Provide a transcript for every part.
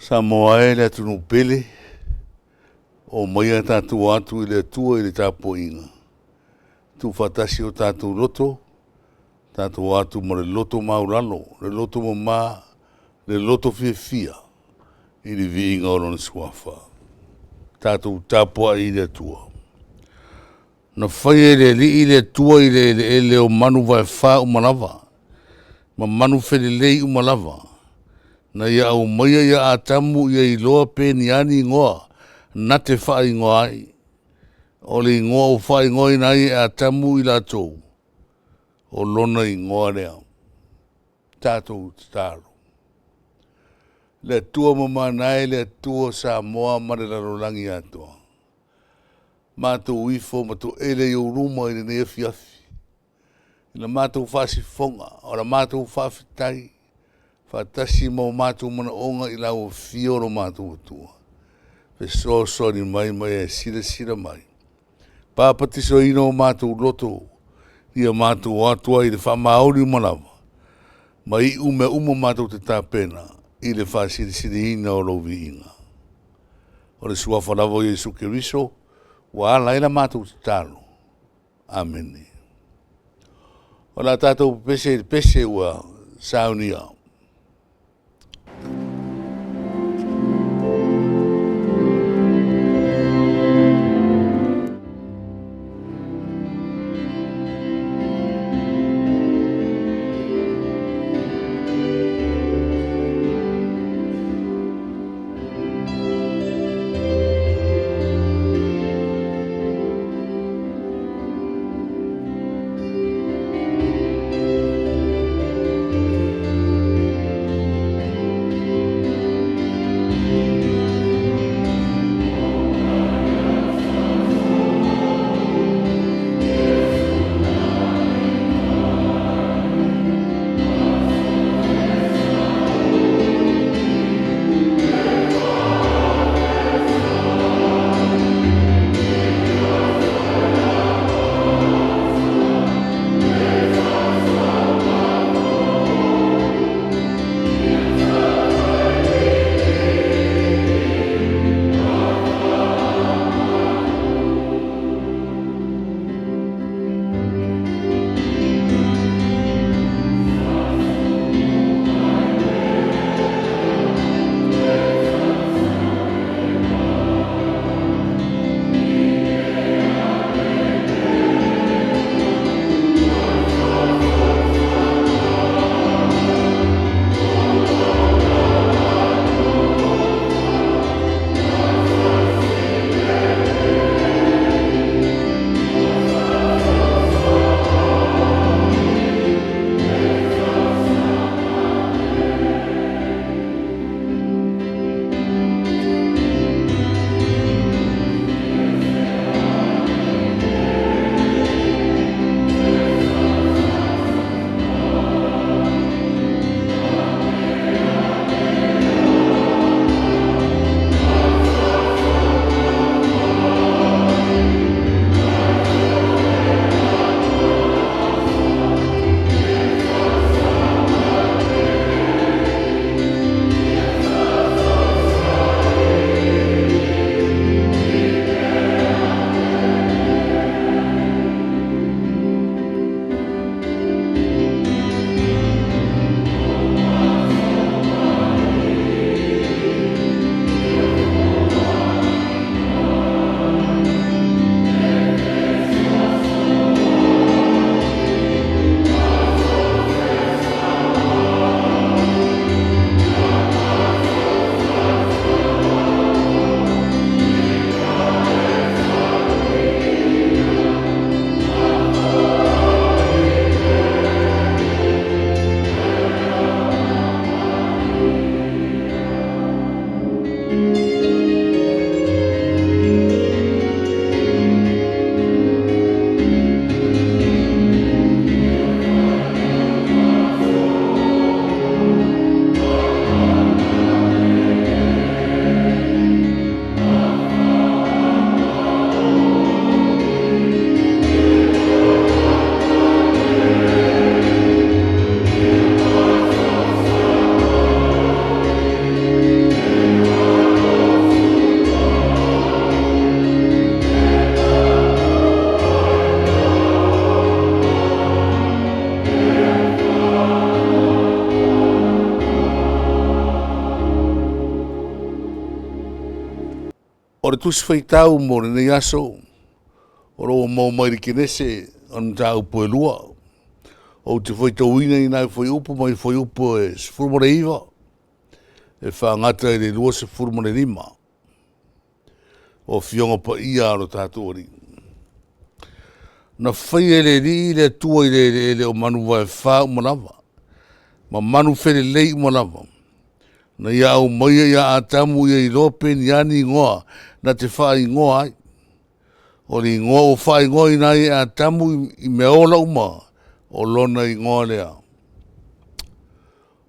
Samoa e le atunuu pele, omaia tatou o atu i le Atua i le tapuaiga, tuufaatasi o tatou loto, tatou o atu ma le loto maualalo, le loto mama, le loto fiafia i le viiga o Lona Suafa. Tatou tapuai i le Atua. Na faia e le Alii le Atua i le eleele o manuvaefa uma lava, ma manufelelei uma lava, na ia aumaia ia Atamu ia iloa pe ni a ni igoa na te faaigoa ai. O le igoa ua faaigoaina ai e Atamu i latou, o lona igoa lea. Tatou tatalo. Le Atua mamana e, le Atua o Samoa ma le lalolagi atoa, matou ifo ma toele i ou luma i lenei afiafi i la matou faasifofoga, o la matou faafetai faatasi ma o matou manaoga i lau Afio lo matou Atua, fesoasoani mai ma e silasila mai, papatisoina o matou loto, ia matou o atu ai i le faamaoni uma lava, ma iu mea uma matou te tapena i le faasilisiliina o lou Viiga. O le Suafa lava o Iesu Keriso ua ala ai la matou tatalo. Amene. O le a tatou pepese i le pese ua saunia. Tusi Faitau mo lenei aso o lo o ua maua mai le Kenese o le mataupu e 2. Ou te faitauina i nai fuaiupu mai le fuaiupu e 19 e faagata i le 25 o Afioga Paia a lo tatou Alii. Na faia e le Alii le Atua i le eleele o manuvaefa uma lava, ma manu felelei uma lava, na ia aumaia ia Atamu ia iloa pe ni a ni igoa na te faaigoa ai. O le igoa ua faaigoaina ai e Atamu i meaola uma, o lona igoa lea.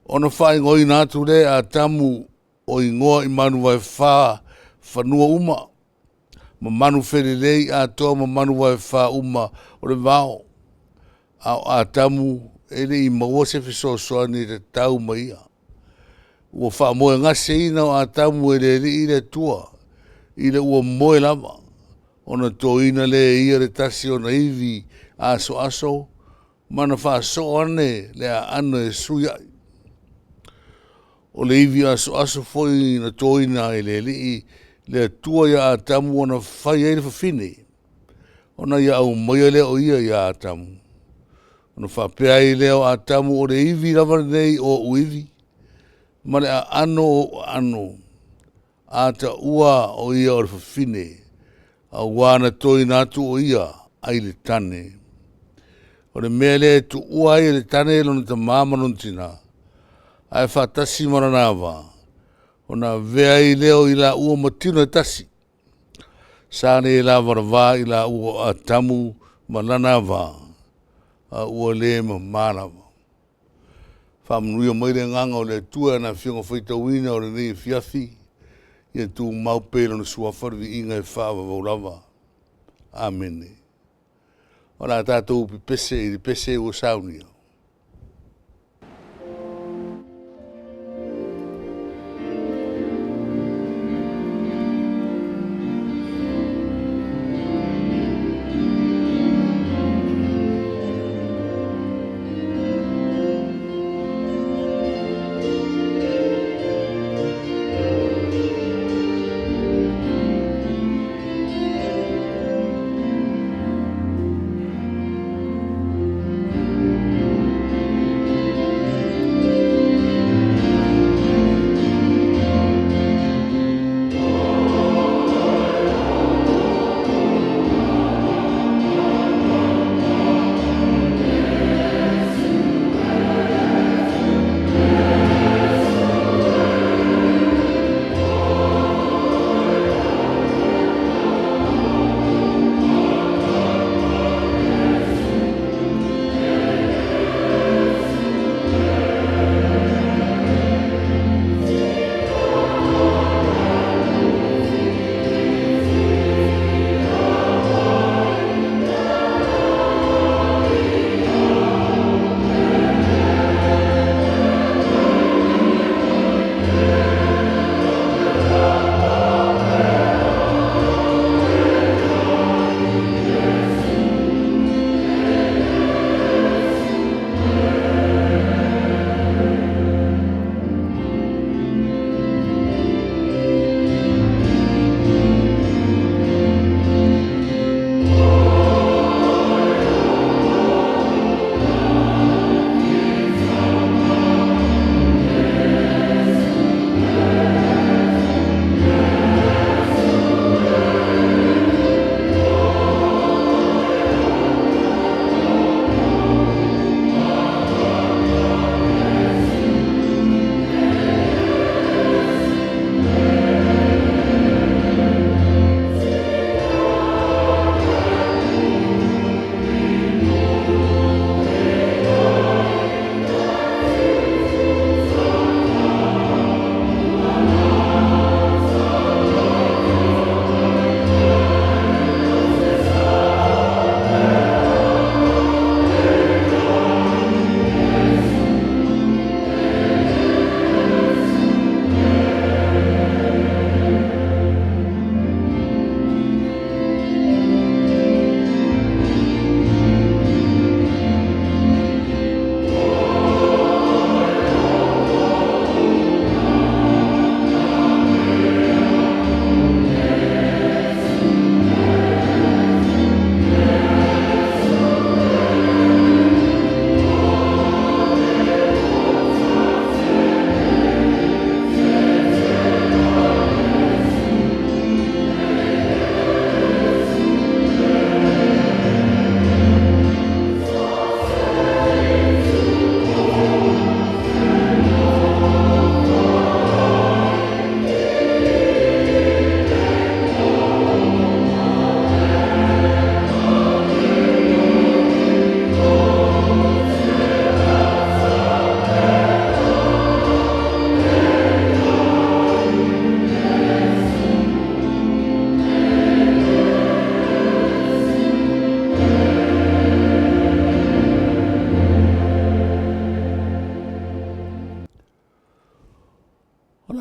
Ona faaigoaina atu lea e Atamu o igoa i manuvaefa fanua uma, ma manu felelei atoa ma manuvaefa uma o le vao. A o Atamu e le i maua se fesoasoani e tatau ma ia. Ua faamoegaseina o Atamu e le Alii le Atua ina ua moe lava, ona totoina lea e ia le tasi o ona ivi asoaso ma na faasoo ane le aano e sui ai. O le ivi asoaso foi na totoina e le Alii le Atua ia Atamu ona fai ai le fafine, ona ia aumaia lea o ia ia Atamu. Ona faapea ai lea o Atamu, “O le ivi lava lenei o ou ivi, ma le aano o ou aano, a taua o ia o le fafine, auā na totoina atu o ia ai le tane.” O le mea lea e tuua ai e le tane lona tama ma lona tina, ae faatasi ma lona ava, ona avea ai lea o i laua ma tino e tasi. Sa le lavalava i laua o Atamu ma lana ava, a ua le mama lava. Faamanuia mai le agaga o le Atua i ana Afioga faitauina o lenei afiafi, ia tumau pea i Lona Suafa le viiga e faavavau lava. Amene. O le a tatou pepese i le pese ua saunia.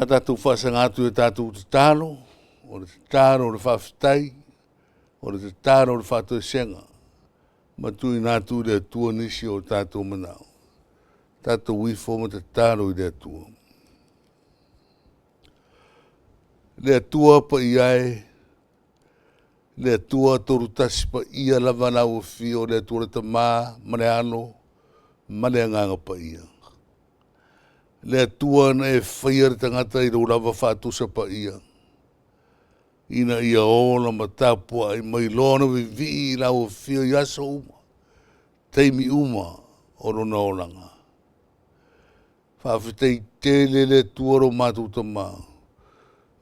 A tatou faasaga atu i a tatou tatalo, o le tatalo o le faafetai, o le tatalo o le faatoesega, ma tuuina atu i le Atua nisi o tatou manao. Tatou ifo ma tatalo i le Atua. Le Atua Paia e, le Atua Tolu Tasi Paia lava lau Afio, le Atua le Tama ma le Alo ma le Agaga Paia. Le Atua na e faia le tagata i lou lava faatusa paia, ina ia ola ma tapuai ma iloa ona vivii i lau Afio i aso uma, taimi uma o lona olaga. Faafetai tele le Atua lo matou Tama,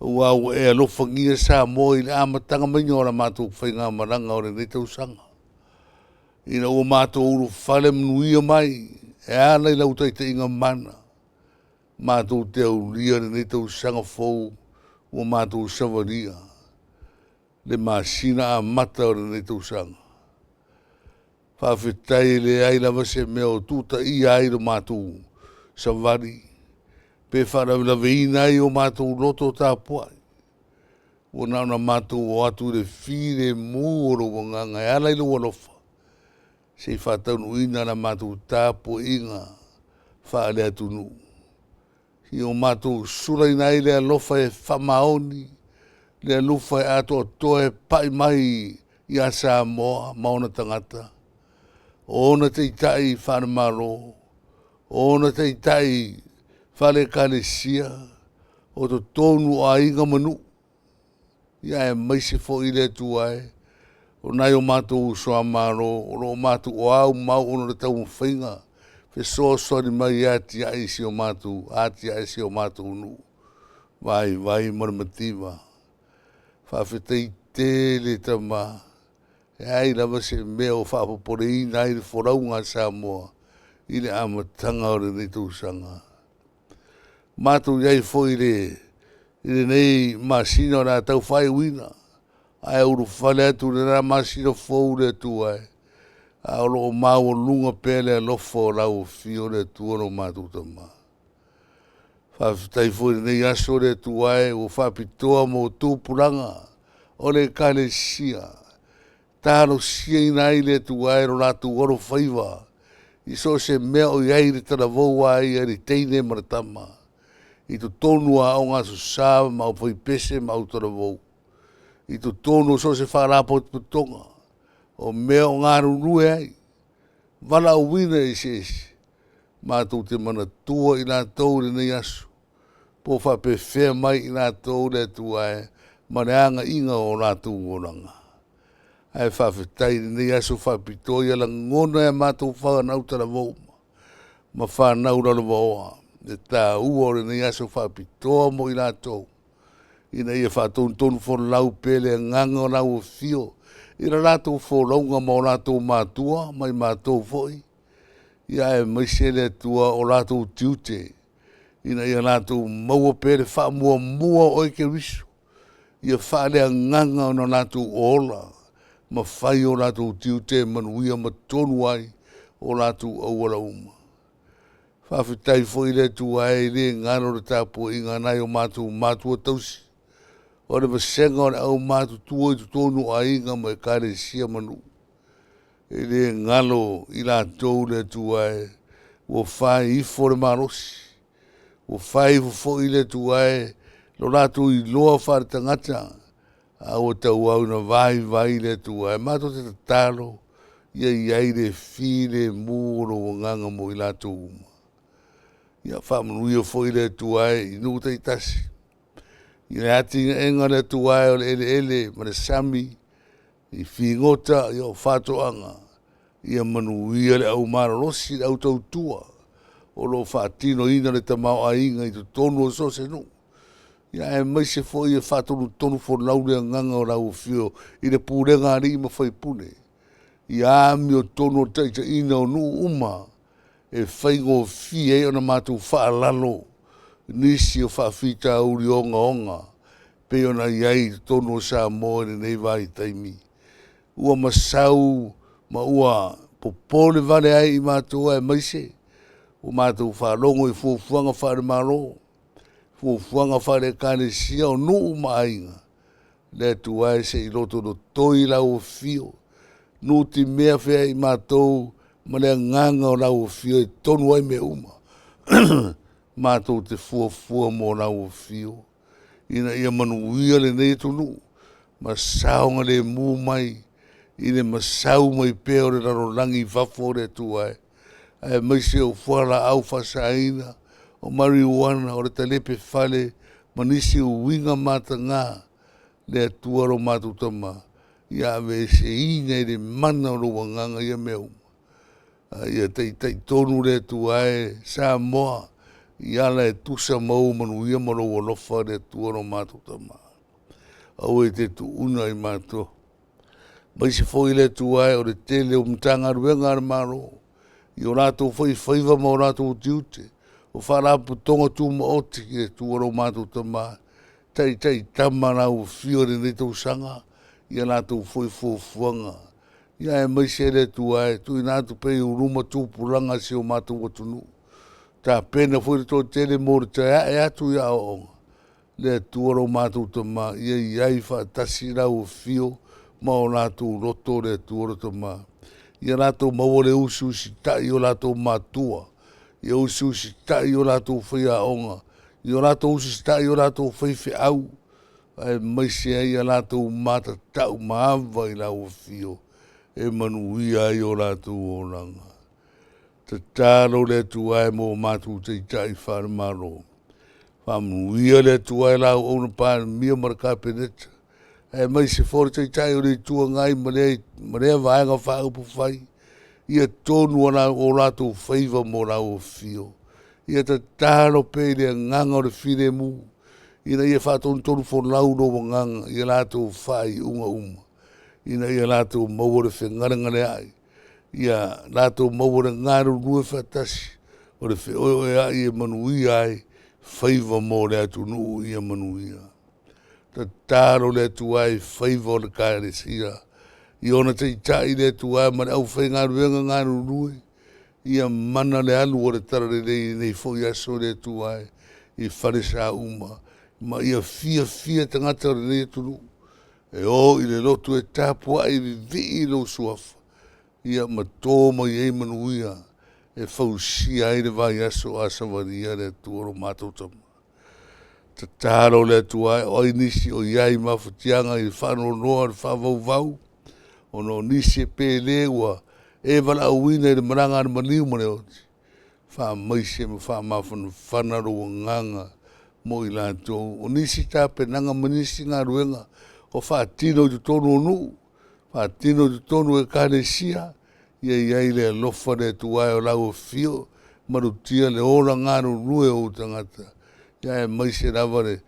aua ua e alofagia Samoa i le amataga mai o la matou faigamalaga o lenei tausaga, ina ua matou ulufale manuia mai e ala i lau taitaiga mana, matou te aulia lenei tausaga fou ua matou savalia le masina amata o lenei tausaga. Faafetai e leai lava se mea o tutaia ai lo matou savali, pe faalavelaveina ai o matou loto tapuai, ua na ona matou o atu i le filemu o lou Agaga e ala i lou alofa, se i faataunuuina la matou tapuaiga faale-atunuu. Ia o matou sulaina ai le alofa e faamaoni, le alofa e atoatoa e pai mai ia Samoa ma ona tagata, o ona taitai faale-Malo, o ona taitai faale-Ekalesia, o totonu o aiga ma nuu, aemaise foi le Atua e, o nai o matou uso a Malo o lo o matou aumau ona o le taumafaiga fesoasoani mai e atiae si o matou nuu vaivai ma le mativa. Faafetai tele Tama, e leai lava se mea o faapopoleina ai le folauga a Samoa i le amataga o lenei tausaga. Matou i ai foi i lenei masina o le a tau faaiuina, ae ulufale atu i lena masina fou le Atua e, a o lo o maualuga pea le alofa o lau Afio le Atua lo matou Tama. Faafetai foi i lenei aso le Atua e, ua faapitoa mo tupulaga o le Ekalesia, talosiaina ai le Atua e lo latou alofaiva i so o se mea o i ai le talavou lava ia i le teine ma le tama, i totonu o Aoga Aso Sa ma aufaipese ma autalavou, i totonu o so o se Faalapotopotoga, o mea o galulue ai, valaauina eseese, matou te manatua i latou i lenei aso, po o faapefea mai i latou le Atua e, ma le agaiga o latou olaga. Ae faafetai i lenei aso faapitoa, ia lagona e a matou fanau talavou ma fanau lalovaoa le taua o lenei aso faapitoa mo i latou, ina ia faatonutonu folau pea le agaga o lau Afio i le latou folauga ma o latou matua ma i matou foi, aemaise le Atua o latou tiute, ina ia latou maua pea le faamuamua o oe Keriso, ia faaleagaga ona latou ola ma fai o latou tiute e manuia ma tonu ai o latou auala uma. Faafetai foi le Atua e, e le galo le tapuaiga a nai o matou matua tausi, o le vasega o le aumatutua i totonu o aiga ma ekalesia ma nuu. E le galo i latou le Atua e, ua fai ifo le malosi, ua fai ifo foi le Atua e, lo latou iloa faale-tagata, a ua tauau ina vaivai le Atua e. Matou te tatalo, ia i ai le filemu o lou Agaga mo i latou uma. Ia faamanuia foi le Atua e i nuu taitasi i le atinaeina le Atua e o le eleele ma le sami i figota, o faatoaga, ia manuia le au malolosi, le au tautua o lo o faatinoina le tamaoaiga i totonu o so o se nuu, aemaise foi ia faatonutonu folau le agaga o lau Afio i le pulega a alii ma faipule, ia amiotonu le taitaiina o nuu uma e faigofie ai ona matou faalalo nisi o faafitauli ogaoga e pei ona i ai i totonu o Samoa i lenei vaitaimi. Ua masau ma ua popole vale ai i matou aemaise ua matou faalogo i fuafuaga faale-Malo. fuafuaga faale-Ekalesia, o nuu ma aiga, le Atua e, se i lotolotoi lau Afio, nutimea feai matou ma le agaga o lau Afio e tonu ai mea uma. Matou te fuafua mo lau Afio, ina ia manuia lenei atunuu ma saogalemu mai i le masau mai pea o le lalolagi i fafo le Atua e, aemaise o fualaau faasaina, o mariuana, o le talepe fale ma nisi uiga mataga. Le Atua lo matou Tama, ia aveeseina e le mana o lou Agaga ia mea uma, a ia taitai tonu le Atua e Samoa i ala e tusa ma ou manuia ma lou alofa le Atua lo matou Tama. Aua e te tuuina i matou. Aemaise foi le Atua e o le tele o Matagaluega a le Malo i o latou foi faiva ma o latou tiute, o Faalapotopotoga Tumaoti, le Atua lo matou Tama, taitai tama lau Afio i lenei tausaga ia latou foi fuafuaga, aemaise le Atua e, tuuina atu pea i ou luma tupulaga o si o matou atunuu, tapena foi le toatele mo le toe ae atu i aoaoga. Le Atua lo matou Tama, ia i ai faatasi lau Afio ma o latou loto le Atua lo Tama, ia latou maua le usiusitai o latou matua, ia usiusitai i o latou faiaoga, ia latou usiusitai i o latou faifeau, aemaise ai ia latou matatau maava i lau Afio e manuia ai o latou olaga. Tatalo le Atua e mo o matou Taitai faale-Malo, faamanuia le Atua i lau Auauna Palemia ma le Kapeneta, aemaise foi le Taitai o le Itu Agai ma lea Vaega Faaupufai, ia tonu o latou faiva mo lau Afio. Ia tatalo pea i le agaga o le filemu, ina ia faatonutonu folau lou Agaga i a latou faaiuga uma, ina ia latou maua le fegalegaleai, ia latou maua le galulue faatasi, o le feoeoeai e manuia ai faiva mo le atunuu ia manuia. Tatalo le Atua i faiva o le Ekalesia i ona taitai le Atua e ma le aufaigaluega galulue, ia mana le alu o le talalelei i lenei foi aso le Atua e, i falesa uma, ma ia fiafia tagata o lenei atunuu e o i le lotu e tapuai e vivii lou Suafa, ia ma to mai ai manuia e fausia ai le vaiaso a savalia le Atua lo matou Tama. Tatalo le Atua e, o ai nisi o i ai i mafatiaga i le faanoanoa i le faavauvau, ona o nisi e pele ua e valaauina i le malaga a le maliu ma le oti, faamaise ma faamafanafana lou agaga mo i latou. O nisi tapenaga ma nisi galuega o faatino i totonu o nuu, faatino i totonu o Ekalesia, ia i ai le alofa le Atua e o lau Afio, malutia le ola galulue o ou tagata, aemaise lava le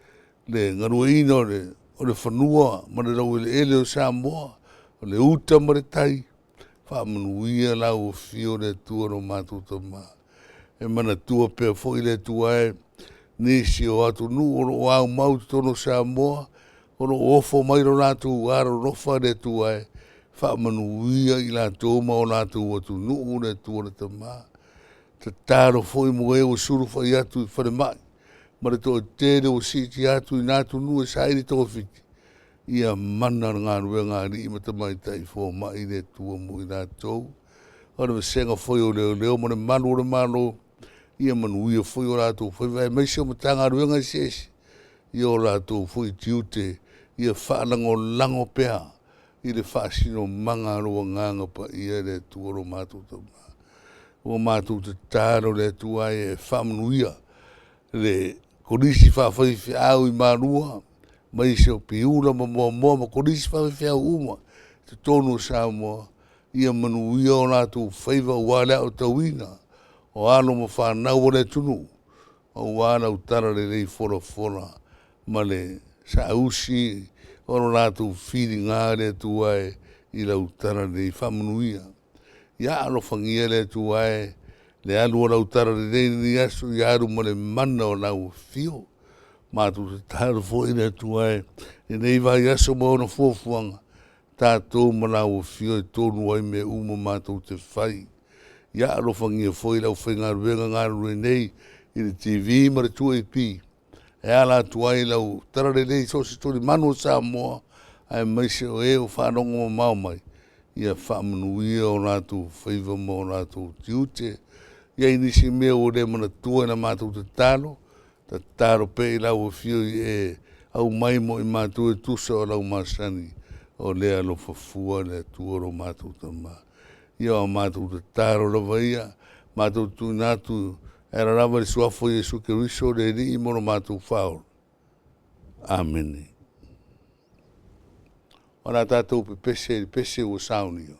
galueaiina o le fanua ma le laueleele o Samoa, o le uta ma le tai, faamanuia lau Afio le Atua lo matou Tama. E manatua pea foi le Atua e, nisi o atunuu o lo o aumau i totonu o Samoa, o lo o ofo mai lo latou alolofa le Atua e, faamanuia i latou ma o latou atunuu le Atua le Tama. Tatalo foi mo e ua sulufai atu i falemai ma le toatele ua siitia atu i na atunuu e saili togafiti, ia mana le galuega a alii ma tamaitai fomai le Atua mo i latou. O le vasega foi o Leoleo ma le Malu o le Malo, ia manuia foi o latou faiva aemaise o Matagaluega eseese i o latou foi tiute, ia faalagolago pea i le faasinomaga a lou Agaga Paia le Atua lo matou Tama. Ua matou tatalo le Atua e, ia e faamanuia le Kolisi Faafaifeau i Malua, aemaise o Piula ma Moamoa ma Kolisi Faafaifeau uma i totonu o Samoa, ia manuia o latou faiva aua le aotauina o alo ma fanau a le atunuu, aua lau talalelei folafola ma le saausi o lo latou filiga le Atua e, i lau talalelei. Faamanuia. Ia alofagia le Atua e le alu o lau talalelei i lenei aso, ia alu ma le mana o lau Afio. Matou tatalo foi le Atua e, i lenei vaiaso ma ona fuafuaga, tatou ma lau Afio e tonu ai mea uma matou te fai. Ia alofagia foi le aufaigaluega galulue nei i le TV ma le 2AP. e ala atu ai lau talalelei i so o se tulimanu o Samoa, aemaise o e o faalogo mamao mai, ia faamanuia o latou faiva ma o latou tiute. E i ai nisi mea ua le manatua i la matou tatalo, tatalo pea i lau Afio ia e aumai mo i matou e tusa o lau masani, o lea e alofa fua le Atua lo matou Tama. Ia o a matou tatalo lava ia, matou tuuina atu e ala lava i le Suafa o Iesu Keriso le Alii ma lo matou Faaola. Amene. O le a tatou pepese i le pese ua saunia.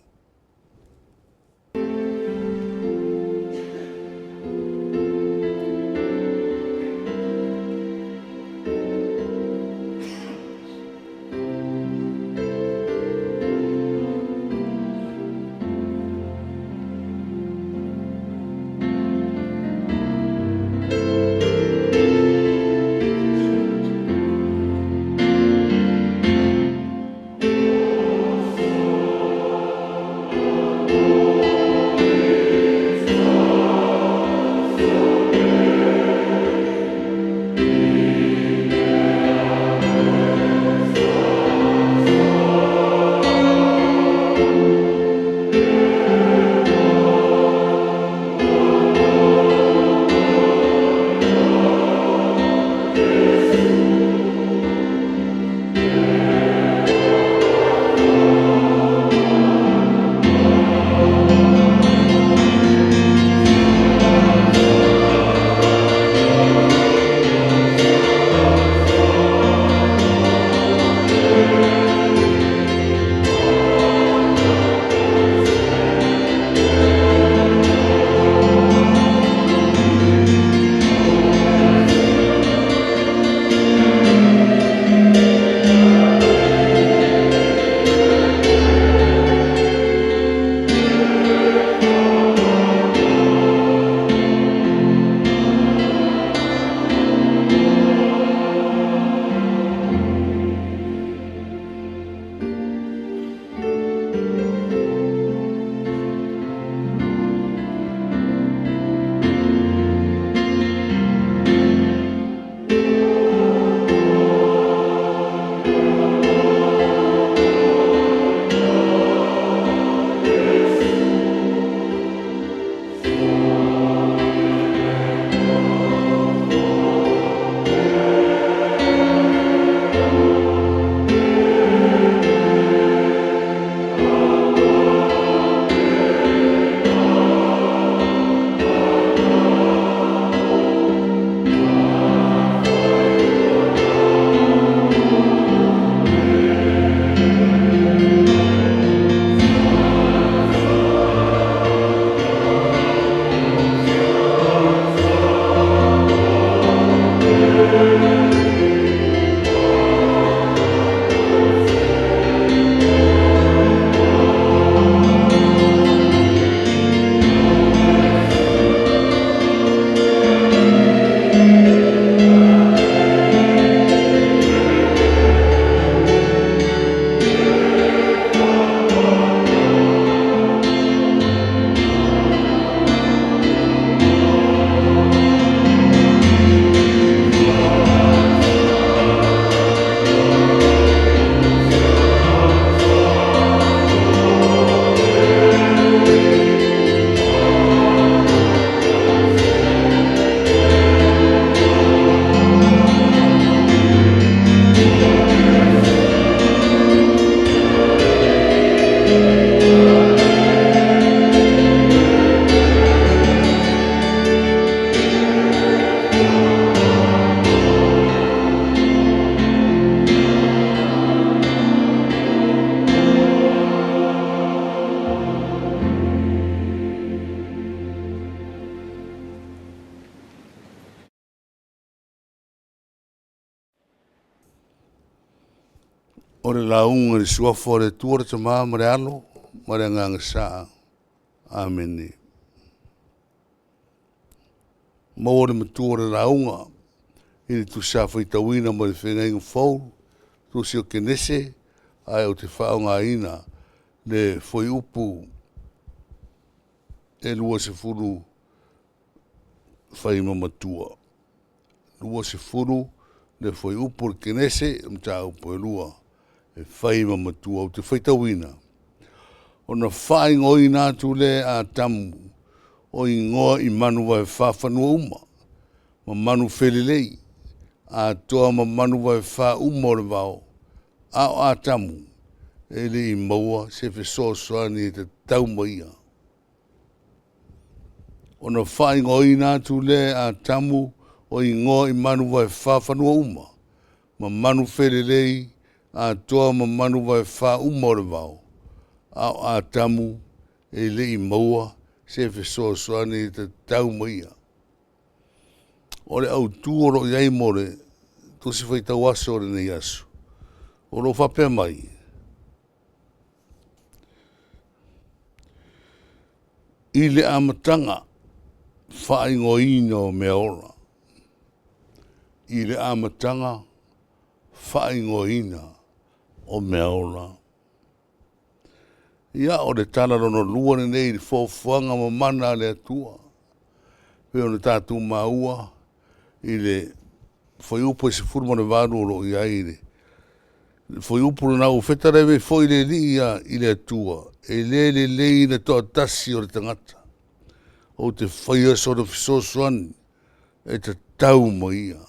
O le lauga i le Suafa o le Atua le Tama ma le Alo ma le Agaga Sa. Amene. Maua le matua o le lauga i le Tusi Faitauina mai le Feagaiga Fou, Tusi o Kenese, ae ou te faaaogaina le fuaiupu e 20 fai ma matua. 20. Le fuaiupu o le Kenese, o mataupu e 2, e fai ma matua. Ou te faitauina, ona faaigoaina atu lea e Atamu o igoa i manu vaefa fanua uma, ma manu felelei, atoa ma manu vaefa uma o le vao, a o Atamu e le i maua se fesoasoani e tatau ma ia. Ona faaigoaina atu lea e Atamu o igoa i manu vaefa fanua uma, ma manu felelei, atoa ma manu vaefa uma o le vao, a o Atamu e le i maua se fesoasoani e tatau ma ia. O le autu o lo o i ai mo le Tusi Faitau Aso o lenei aso, o lo o faapea mai, I le amataga faaigoaina o mea ola. I le amataga faaigoaina o mea ola. Ia, o le tala lona lua lenei i le foafoaga mamana a le Atua, e pei ona tatou maua i le fuaiupu e 18 o lo o i ai le fuaiupu lena, ua fetalai mai foi le Alii ia i le Atua, e le lelei le toatasi o le tagata, ou te faia sona fesoasoani e tatau ma ia.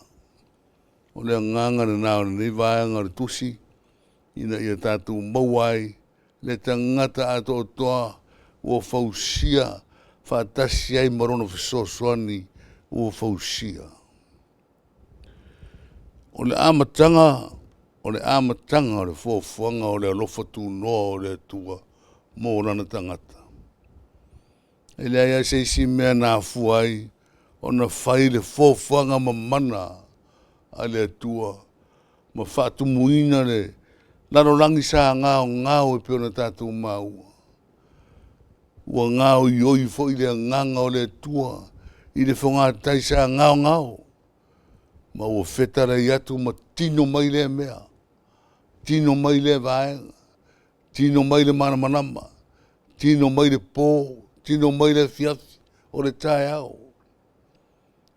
O le agaga lena o lenei vaega o le Tusi, ina ia tatou maua ai le tagata atoatoa ua fausia faatasi ai ma lona fesoasoani ua fausia. O le amataga o le amataga o le foafoaga o le alofa tunoa o le Atua mo lana tagata. E leai lava se isi mea na afua ai ona fai le foafoaga mamana a le Atua ma faatumuina le lalolagi sa gaogao e pei ona tatou maua. Ua gaoioi foi le agaga o le Atua i le fogatai sa gaogao, ma ua fetalai atu ma tino mai lea mea, tino mai lea vaega, tino mai le malamalama, tino mai le po, tino mai le afiafi, o le taeao. O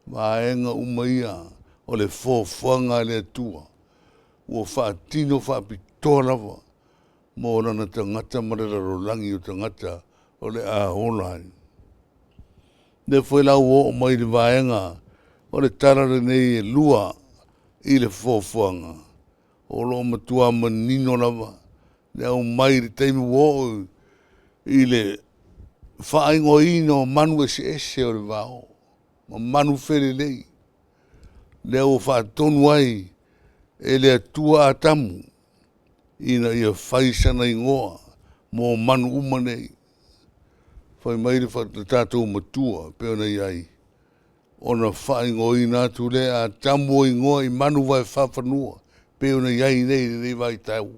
vaega uma ia o le foafoaga a le Atua ua faatino faapitoa lava mo lana tagata ma le lalolagi o tagata o le a ola ai. O lea foi la ua oo mai i le vaega o le tala lenei e 2 i le foafoaga, o lo o matua manino lava le aumai i le taimi ua oo i le faaigoaina o manu eseese o le vao, ma manu felelei, lea ua faatonu ai e le Atua Atamu ina ia fai sana igoa mo manu uma nei. Fai mai le tatou Matua e pei ona i ai, ona faaigoaina atu lea e Atamu o igoa i manu vaefa fanua e pei ona i ai nei i lenei vaitau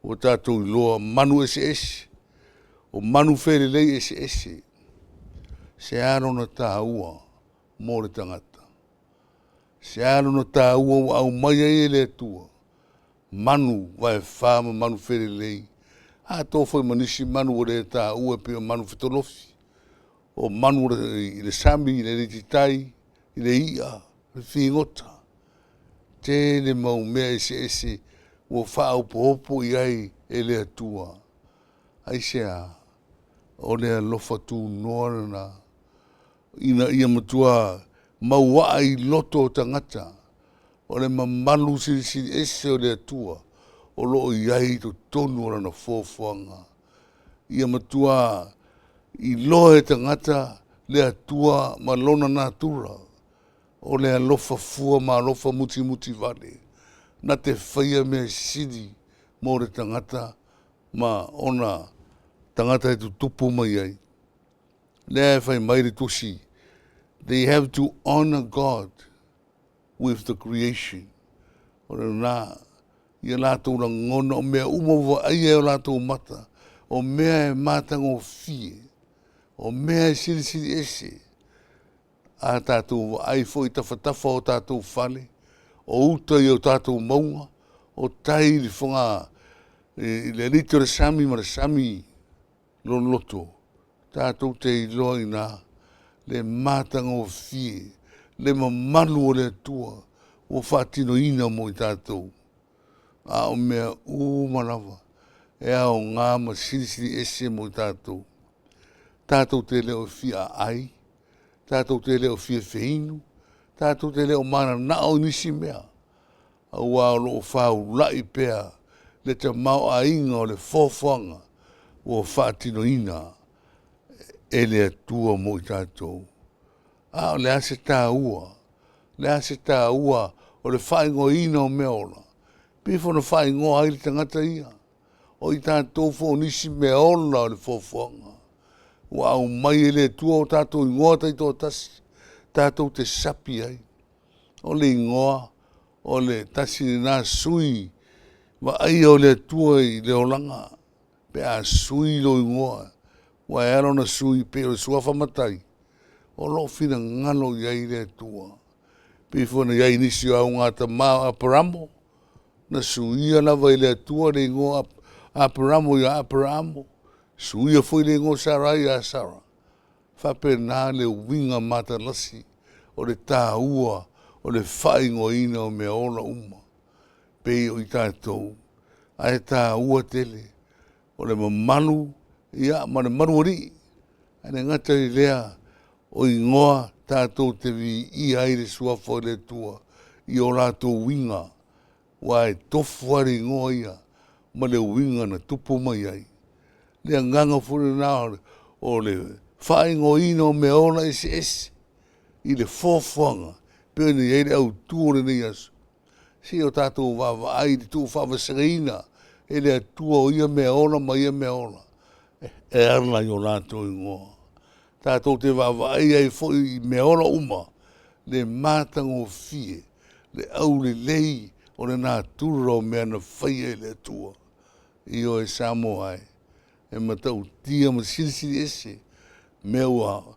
ua tatou iloa manu eseese, o manu felelei eseese. Se a lona taua mo le tagata? Se a lona taua ua aumai ai e le Atua manu vaefa ma manu felelei, atoa foi ma nisi manu ua le taua e pei o manu fetolofi, o manu i le sami, i le alititai, i le i'a, le figota. Tele mau mea eseese ua faaopoopo i ai e le Atua. Aisea? O le alofa tunoa lena, ina ia matua mauaa i loto o tagata o le mamalu silisili ese o le Atua o lo o i ai i totonu o Lana foafoaga. Ia matua iloa e tagata le Atua ma Lona natura, o le alofa fua ma alofa mutimuti vale, na te faia mea sili mo le tagata ma ona tagata e tutupu mai ai. Lea e fai mai le Tusi, they have to honour God with the creation. O lena, ia latou lagona o mea uma ua vaaia e o latou mata, o mea e matagofie, o mea e silisili ese. A tatou vaai foi i tafatafa o tatou fale, o uta i o tatou mauga, o tai i le foga i le aliti o le sami ma le sami loloto, tatou te iloa i ina le matagofie, le mamalu o le Atua. ua faatinoina mo i tatou, a o mea uma lava e aoga ma silisili ese mo i tatou. Tatou te le o fia aai, tatou te le o fia feinu, tatou te le o mananao i nisi mea, aua o lo o faulai pea le tamaoaiga o le foafoaga ua faatinoina e le Atua mo i tatou. A o le a se taua? O le a se taua o le faaigoaina o mea ola? Pei foi ona faaigoa ai le tagata ia, o i tatou foi o nisi mea ola o le foafoaga ua aumai e le Atua o tatou igoa taitoatasi tatou te sapi ai. O le igoa o le tasi lena sui vaaia o le Atua i le olaga pe a sui lou igoa, aua e ala ona sui pei o le suafa matai, o lo o finagalo i ai le Atua. E pei foi ona i ai nisi o augatama o Aperamo, na suia lava e le Atua le igoa o Aperamo ia Aperaamo, suia foi le igoa o Sarai ia Sara. E faapena le uiga matalasi o le taua o le faaigoaina o mea ola uma, pei o i tatou, ae taua tele o le mamalu ia ma le malualii. Ae le gata i lea o igoa tatou te viia ai le Suafa o le Atua i o latou uiga, aua e tofu lava le igoa ia ma le uiga na tupu mai ai. O le agaga foi lena o le faaigoaina o mea ola eseese i le foafoaga e pei ona i ai le autu o lenei aso. Se i o tatou vaavaai i le tuufaavasegaina e le Atua o ia meaola ma ia meaola e ala i o latou igoa. Tatou te vaavaai ai foi i meaola uma le matagofie, le aulelei o le natura o mea na faia e le Atua. Ioe Samoa e, e matautia ma silisili ese mea ua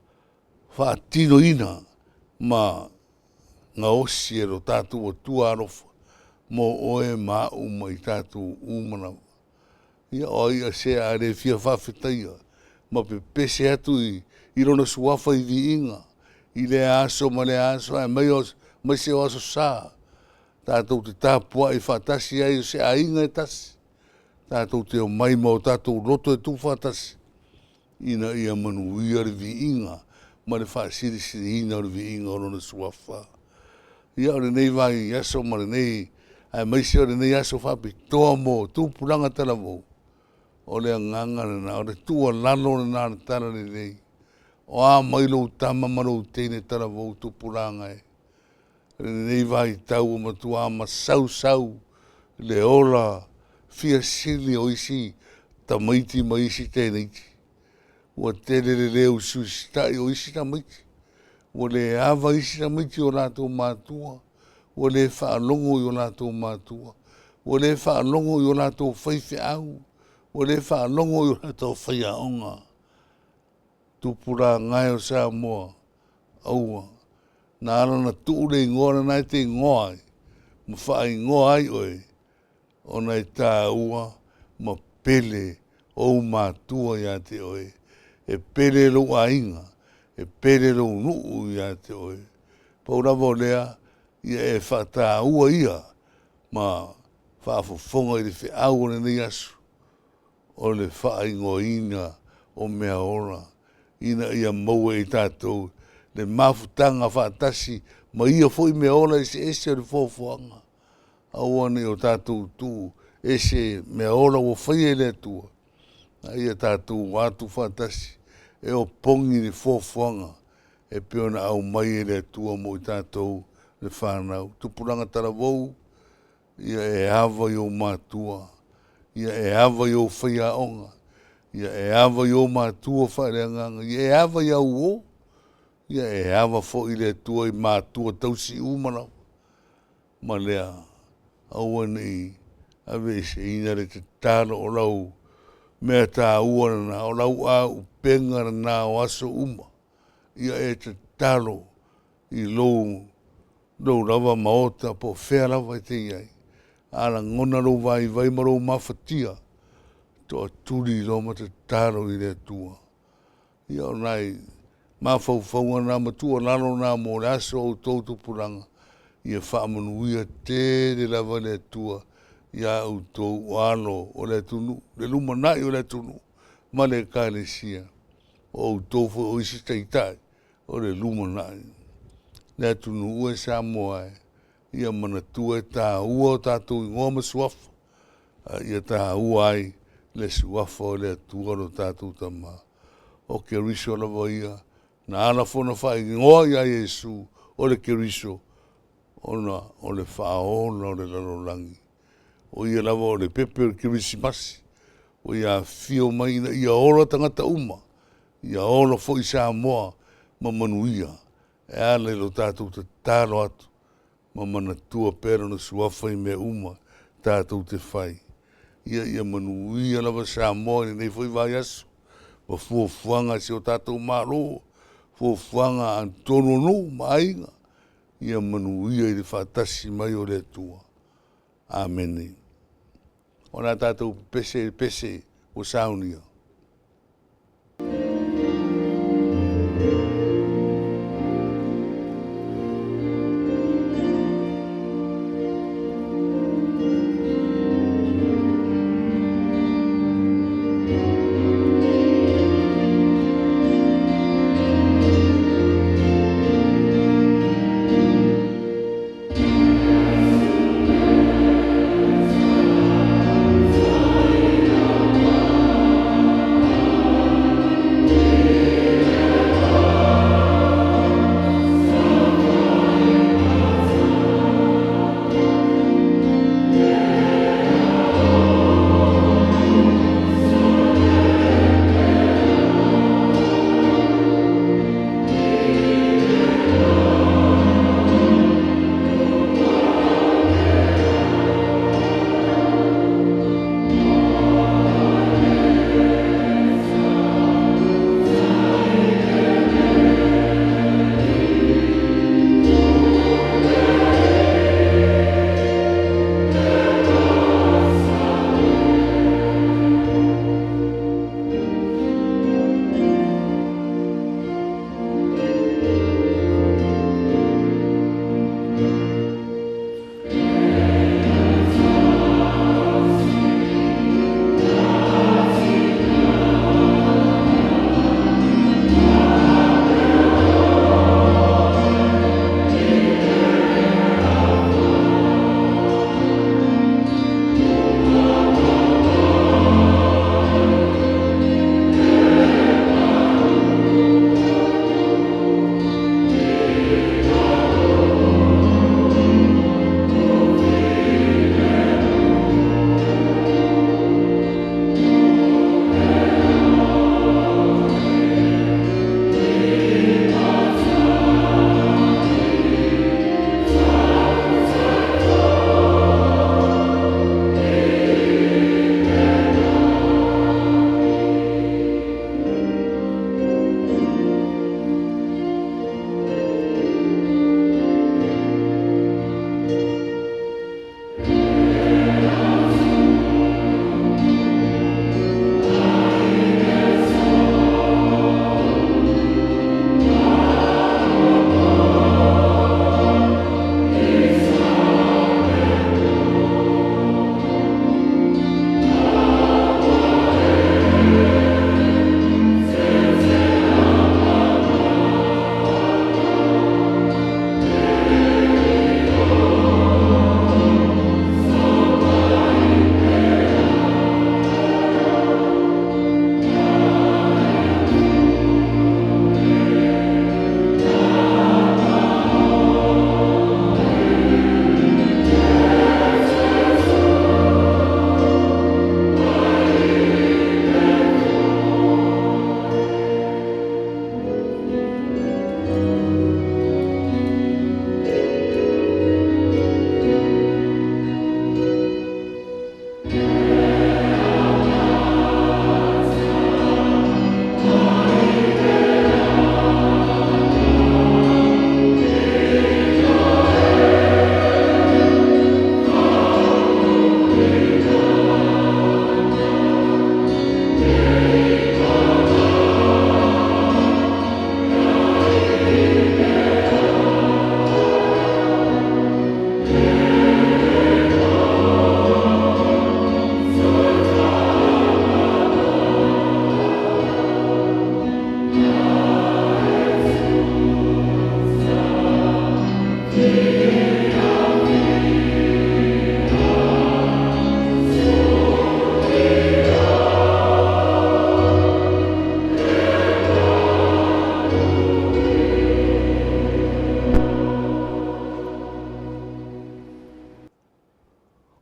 faatinoina ma gaosi e lo tatou Atua alofa mo oe ma au ma i tatou uma lava. Ia o ai se a le fia faafetaia ma pepese atu i Lona Suafa i viiga i lea aso ma lea aso aemaise o Aso Sa tatou te tapuai faatasi ai o se aiga e tasi, tatou te omai ma o tatou loto e tuufaatasi ina ia manuia le viiga ma le faasilisiliina o le viiga o Lona Suafa. Ia o lenei vaiaso ma lenei aemaise o lenei aso faapitoa mo tupulaga talavou, o le agaga lena, o le tuualalo lena o le Talalelei, o a mai lou tama ma lou teine talavou tupulaga e? I lenei vaitau ua matua masausau le ola fia sili o isi tamaiti ma isi teneiti. Ua tele le le usiusitai o isi tamaiti, ua le ava isi tamaiti i o latou matua, ua le faalogo i o latou matua, ua le faalogo i o latou faifeau, ua le faalogo i o latou faiaoga. Tupulaga e o Samoa, aua, na ala ona tuu le igoa lena e te igoa ai ma faaigoa ai oe, ona e taua ma pele ou matua ia te oe, e pele lou aiga, e pele lou nuu ia te oe. Pau lava o lea, ia e faataua ia ma faafofoga i le feau o lenei aso, o le faaigoaina o meaola ina ia maua e i tatou le mafutaga faatasi ma ia foi meaola eseese o le foafoaga. Aua ne i o tatou tuu ese meaola ua faia e le Atua, a ia tatou o atu faatasi e opogi le foafoaga e pei ona aumai e le Atua mo i tatou le fanau. Tupulaga talavou, ia e ava i ou matua, ia e ava i ou faiaoga, ia e ava i ou matua faaleagaga, ia e ava i au uo, ia e ava foi i le Atua i matua tausii uma lava. Ma lea, aua ne i aveeseina le tatalo, o lau mea taua lena, o lau auupega lena o aso uma, ia e tatalo i lou lava maota po o fea lava e te i ai. A lagona lou vaivai ma lou mafatia, toatuli loa ma tatalo i le Atua. Ia o nai mafaufauga na ma tuualalo na mo le aso a outou tupulaga. Ia faamanuia tele lava le Atua iā outou o alo o le atunuu, le lumanai o le atunuu ma le Ekalesia. O outou foi o isi taitai o le lumanai. Le atunuu e Samoa e, ia manatua e taua o tatou igoa ma suafa, a ia taua ai le suafa o le Atua lo tatou Tama. O Keriso lava ia na ala foi ona faaigoa ia Iesu o le Keriso, ona o le Faaola o le lalolagi. O ia lava o le pepe o le Kerisimasi ua ia afio mai ina ia ola tagata uma, ia ola foi Samoa ma manuia e ala i lo tatou tatalo atu ma manatua pea Lona Suafa i mea uma tatou te fai. Ia manuia lava Samoa i lenei foi vaiaso ma fuafuaga a si o tatou Malo, fuafuaga a totonu o nuu ma aiga, ia manuia i le faatasi mai o le Atua. Amene. O le a tatou pepese i le pese ua saunia.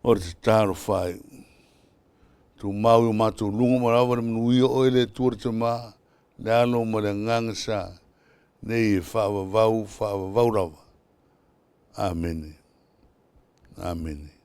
O le tatalo faaiu. Tumau i o matou luga ma lava le manuia oe le Atua le Tama, le Alo ma le Agaga Sa, nei e faavavau, faavavau lava. Amene. Amene.